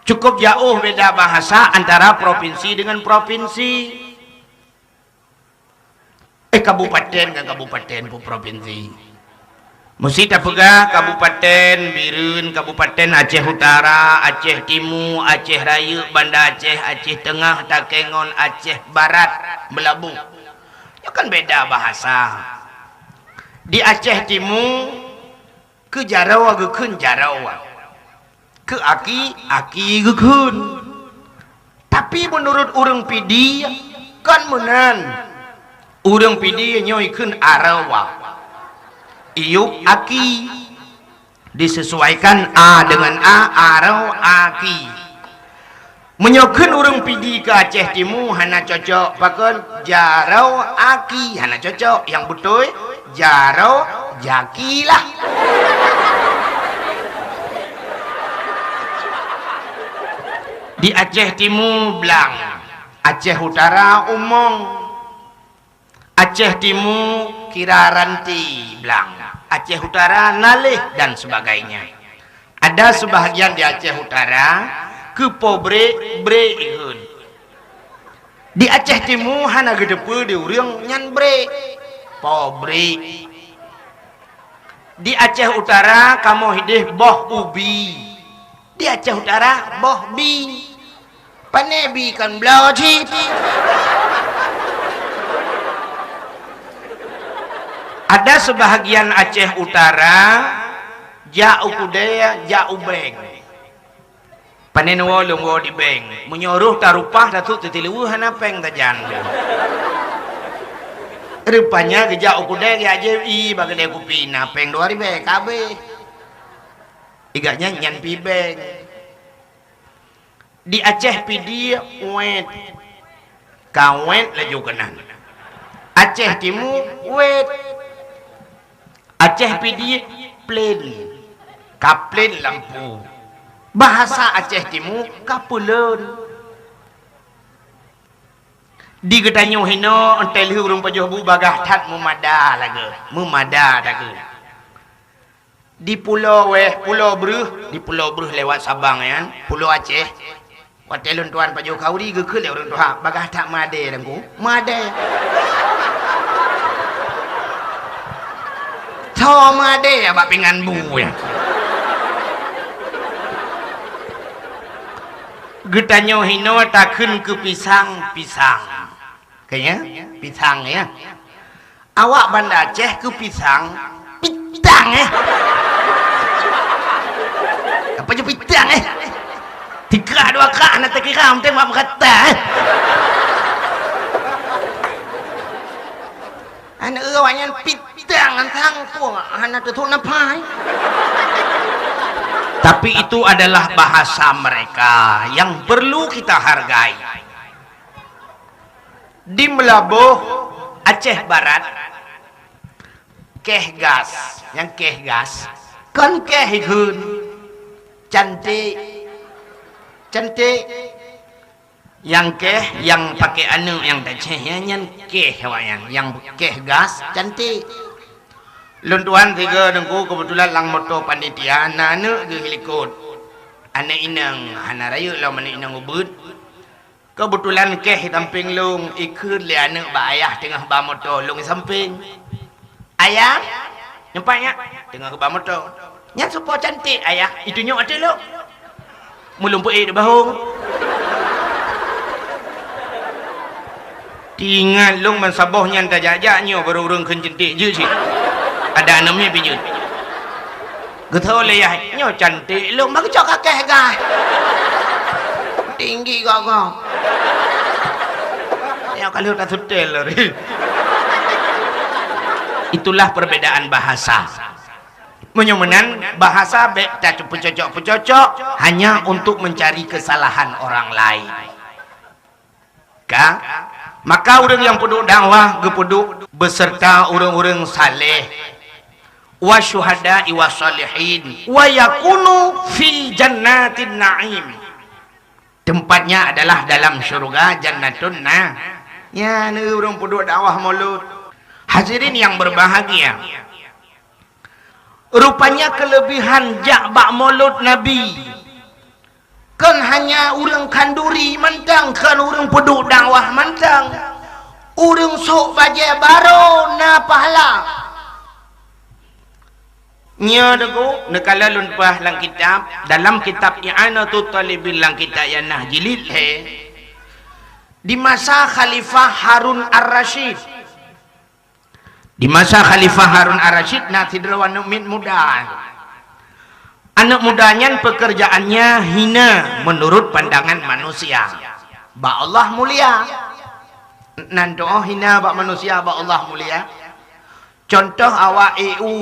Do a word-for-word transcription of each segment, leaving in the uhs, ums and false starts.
Cukup jauh beda bahasa antara provinsi dengan provinsi. Eh, kabupaten ngon kabupaten, pu-, provinsi. Meusti tapeugah Kabupaten Bireuen, Kabupaten Aceh Utara, Aceh Timu, Aceh Rayeuk, Banda Aceh, Aceh Teungoh, Takengon, Aceh Barat, Meulaboh. Nyoe kan beda bahasa. Di Aceh Timu, keu jaroe geukheun jaroe. Keu aki, aki geukheun. Tapi meunurot ureuëng Pidie, kon meunan. Ureuëng Pidie nyoe ikheun aroe. Iyup aki. Disesuaikan a dengan a, aroe aki. Meunyoe kheun ureuëng Pidie keu Aceh Timu hana cocok, pakon jaroe aki hana cocok. Nyang beutôi, jaroe jaki lah. Di Aceh Timu blang, Aceh Utara umong, Aceh Timu kira ranti blang, Aceh Utara naleh dan sebagainya. Ada sebahagian di Aceh Utara keu po brek, brek ikheun. Di Aceh Timu hana geuteupeue di ureuëng nyan brek, po brek. Di Aceh Utara kamoe hideh boh ubi. Di Aceh Utara boh bi. Pane bi kon bloe cit. Ada sebahagian Aceh Utara jak u keudè, jak u bank. Pane neuwoe lôn woe di bank. Meunyoe roh tarupah, tasut teutileuweue hana péng tajan. Rupanya geujak u keudè geujak jieb ie bak keudè kupi, na péng dua ribèe ka abéh. Igak nyan, nyan pi bank. Di Aceh Pidie, wet. Ka wet laju keunan. Aceh Timu, wet. Aceh Pidie, plen. Ka plen lampu. Bahasa Aceh Timu, ka peuleuen. Di geutanyoe hinoe, 'oh lheueh ureuëng pajoh bu, bagaih that meumada lagoe, meumada lagoe. Di pulo weh, pulo breuh, di pulo breuh lewat Sabang nyan, pulo Aceh. Watèe lôn tuan pajoh khanduri, geukheun lé ureuëng tuha, bagaih that meudè, Teungku. Meudè. Tho meudè bak pingan bu nyan. Geutanyoe hinoe takheun keu pisang, pisang. Ka nyan? Pisang, ya. Awak Banda Aceh keu pisang, pitang, eh. Apa je pitang, eh? Tiga dua kak hana terkira, penting mak berkata, eh. Aneuk awak nyan pitang, antang pun hana teutut nafah, eh. Tapi itu adalah bahasa mereka yang perlu kita hargai. Di Meulaboh, Aceh Barat, keh gas, nyang keh gas, kon keh ikheun, cantik, cantik. Nyang keh, nyang pakai aneuk nyang taceh, nyan, nyan keh awaknyan, nyang keh gas, cantik. Lôn tuan tiga Teungku keubeutulan lam moto panitia na aneuk geuh likot. Aneuk inong hana rayeuk lom, aneuk inong ubit. Keubeutulan keh i sampéng lôn, ikheun lé aneuk bak ayah teungoh ba moto, lôn i sampéng. "Ayah, nyoe pat nyak," teungoh ba moto. "Nyan soe po cantik, Ayah?" "Itunyok ateueh lôn." Meulôn peuék di bahong. Teuingat lôn ban saboh nyan tajak-jak nyoe barô ureuëng kheun cantik jeuet cit. Ada aneuk miet pih jeuet. Geutho lé yah, nyoe cantik lôn, meukeujot ka keh gas. Tinggi gogoh. Nyoe ka lheueh tasutel lori. Itulah perbedaan bahasa. Meunyoe meunan, bahasa bék tapeucocok-peucocok hanya untuk mencari kesalahan orang lain. Ka? Maka ureuëng nyang peuduek dakwah geupeuduek beserta ureuëng-ureuëng saleh, wa syuhada'i wa shalihin, wa yakunu fi jannatin na'im. Tempatnya adalah dalam syurga Jannatun Na-, ya, ni ureuëng peuduek dakwah Maulud. Hadirin yang berbahagia, rupanya kelebihan jak bak Maulud Nabi, Kon hanya ureuëng khanduri mantong, kon ureuëng peuduek dakwah mantong. Ureuëng sôk bajée barô na pahala. Nyoe deungoe, neukalon lôn peugah lam kitab, dalam kitab I'anatut Talibin lam kitab I'anah jilid lhée, di masa Khalifah Harun Ar-Rasyid. Di masa Khalifah Harun Ar-Rasyid na sidroe aneuëk miet muda. Aneuëk muda nyan pekerjaannya hina menurut pandangan manusia. Bak Allah mulia. Nan toh hina bak manusia, bak Allah mulia. Contoh awak E U.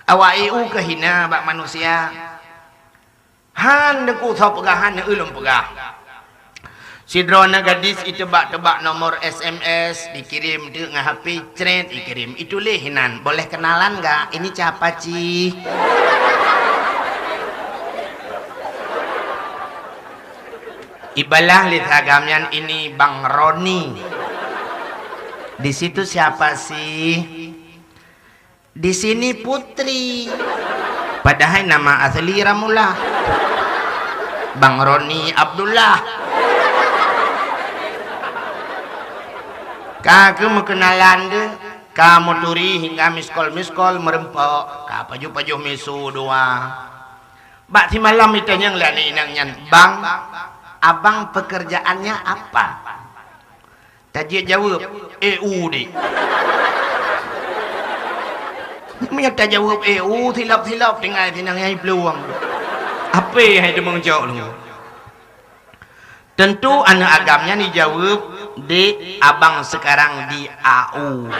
Awak E U keu hina bak manusia. Han deungoe soe peugah, han ulôn peugah. Sidroe aneuk gadis iteuba-teuba nomor S M S, dikirém teuk ngon H P, cret, dikirém. Ituléh inan, "Boleh kenalan nggak? Ini siapa sih?" Ibalah lé si agam nyan, "Ini Bang Roni." "Di situ siapa sih?" "Di sini Putri." Padahai nama asli Ramullah. Bang Roni Abdullah. Ka keu meukenalan deh, ka meuturi hingga miskol-miskol meureumpok, ka pajoh-pajoh misu dua. Bak simalam itanyong lé aneuk inong nyan, "Bang, abang pekerjaannya apa?" Tajeuet jaweueb, "E U, Dek." Meunyoe tajaweueb "E U", silop-silop tinggai sinang nyang iplueng. Ape hai teumeung cok lom? Tentu aneuk agam nyan jijaweueb, "Dek, abang sekarang di A U."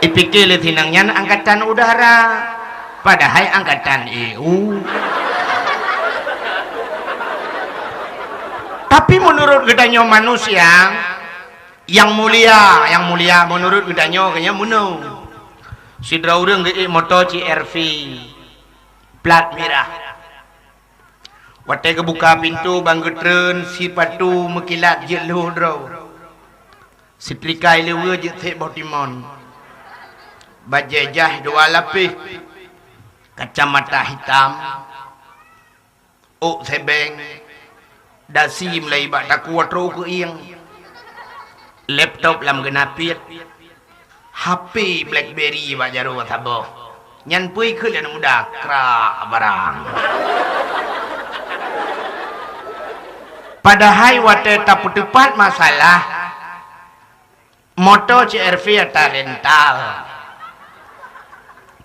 Ipike lé sinang nyan angkatan udara. Padahai angkatan E U. Tapi meunurot geutanyoe manusia, nyang mulia, nyang mulia meunurot geutanyoe, geutanyoe meunurot. Sidroe ureuëng geuék moto C R V, plat mirah. Watée geubuka pintoe ban geutreun, sipatu meukilat jeuet lhôh droe. Seutrika ileue jeuet sép boh timon. Bajée jaih dua lapéh. Kacamata hitam. Ôk sébeng. Dasi meulai bak takue trôk keu ieng. Laptop lam geunapiet. H P BlackBerry bak jaroe saboh. Nyan peue kheun lé aneuk muda, krak barang. Padahai watée tapeuteupat masalah, moto C R V ata rental,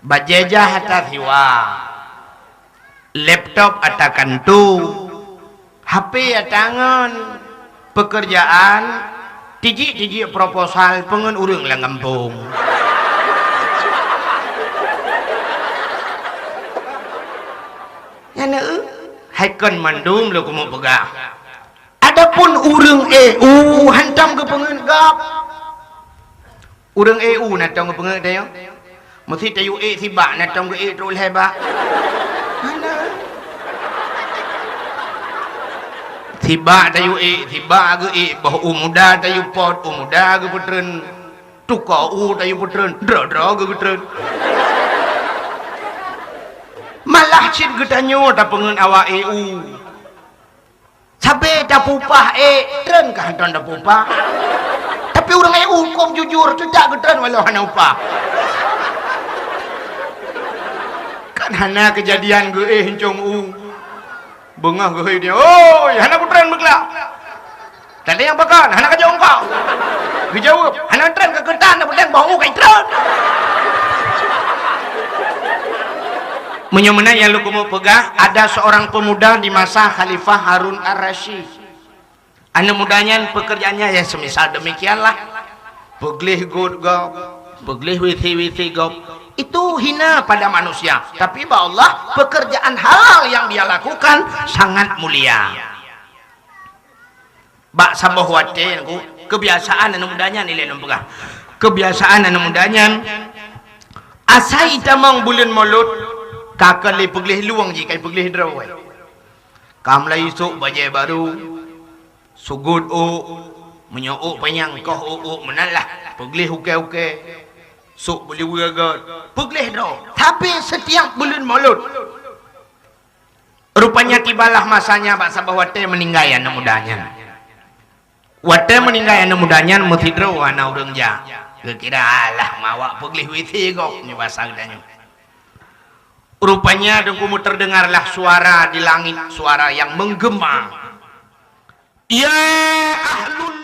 bajée jaih ata siwa, laptop ata kantu, H P ata ngon, peukeurjaan, tijik-tijik proposal peungon ureuëng lam gampông. Nyan eu, hai kon mandum lôn keumeung peugah. Adapun ureuëng E U hantom geupeungeut gob. Ureuëng E U na tom geupeungeut tanyoe. Meusé tayue ék sibak na tom geuék trok lhée bak. Hana. Sibak tayue ék, sibak geuék, boh u muda tayue pot, u muda geupeutreun. Tuko u tayue peutreun, droe-droe geupeutreun. Malah cit geutanyoe tapeungeut awak E U. Sabe tapupah ék, treun ka hantom tapupah. Tapi ureuëng E U huköm jujur, teutak geutreun walau hana upah. Kan hana keujadian geuéh incong u. Beungoh geuhôi dia, "Oi, hana kutreun beuglak." Tadi nyang pakon, "Hana kajok eungkau." Geujaweueb, "Hana treun ka keutan, na peudang boh u ka itreun." Meunyoe meunan nyang lôn keumeung peugah, ada seorang pemuda di masa Khalifah Harun Ar-Rasyid. Aneuk muda nyan pekerjaannya ya semisal demikianlah. Peugleh got gob, peugleh W C-W C gob. Itu hina pada manusia. Tapi bak Allah, pekerjaan halal yang dia lakukan sangat mulia. Bak saboh watée, ku, kebiasaan aneuk muda nyan ilée lôn peugah. Kebiasaan aneuk muda nyan, asai tamong buleuen Molot, ka kon lé peugleh lueng jih, ka peugleh droe. Ka mulai sôk bajée barô, seugot ôk, meunyoe ôk panyang koh ôk-ôk meunan lah, peugleh ukée-ukée, sôk beuliweue got, peugleh droe. Tapi setiap buleuen Molot, Rupanya tibalah masanya bak saboh watèe meuninggai aneuk muda nyan. Watèe meuninggai aneuk muda nyan, meusidroe hana ureueng jak. Geukira alah mawak peugleh W C gob nyoe basa geutanyoe. Rupanya Teungku, meuteudeungarlah suara di langit, suara yang menggema. Ya ahlul